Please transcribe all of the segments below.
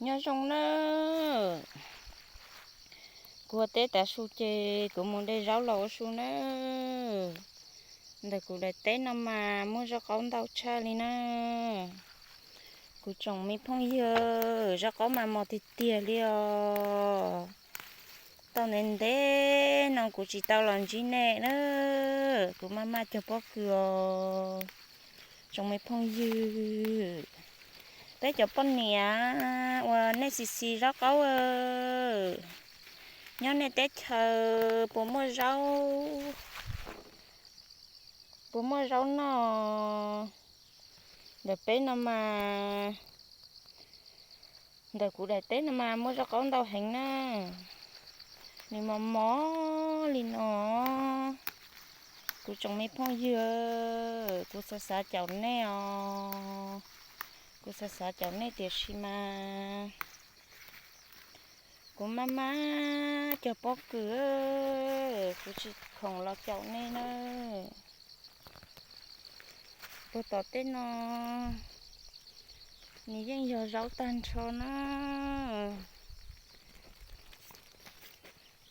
Nyob zoo nawb. Kuv ua teb tav su ces kuv mus de zaub los ua su nawb. Ntawm kuv daim teb no mas muaj zaub qaub ntau tshaj li na. Kuv tsoom me phooj ywg, zaub qaub mas mos tiag tiag li os. Tau ntev ntev no kuv tsis tau los ntsib nej na. Kuv maj maj cog pob kws os. Tsoom me phooj ywg, peb cov poj niam uas nej xis xis zaub qaub, nyob nej teb chaws puas muaj zaub, puas muaj zaub noj? Ntawm peb no mas, ntawm kuv daim teb no mas muaj zaub qaub ntau heev na. Nws mos mos li no. Kuv tsoom me phooj ywg, kuv xav xav caum nej os. Kuv xav xav caum nej tiam sis mas kuv maj maj cog pob kws, kuv tsis khoom los caum nej na. Puag tom tej no nws yeej yog zaub tag nrho na.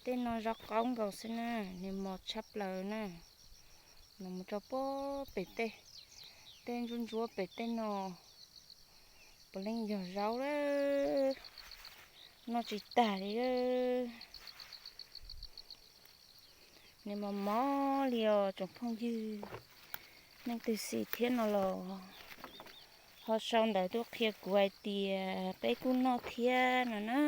Tej no zaub qaub nkaus xwb na, nws mos tshaj plaws na. Los mus rau puag pem tej, tej ntsuab ntsuab pem tej no puav leej yog zaub lawm, noj tsis tag li. Nws mos mos li os tsoom phooj ywg. Leej twg xis thiab no los ho sau ntawv tuaj qhia kuv hais tias peb kuj noj thiab no na.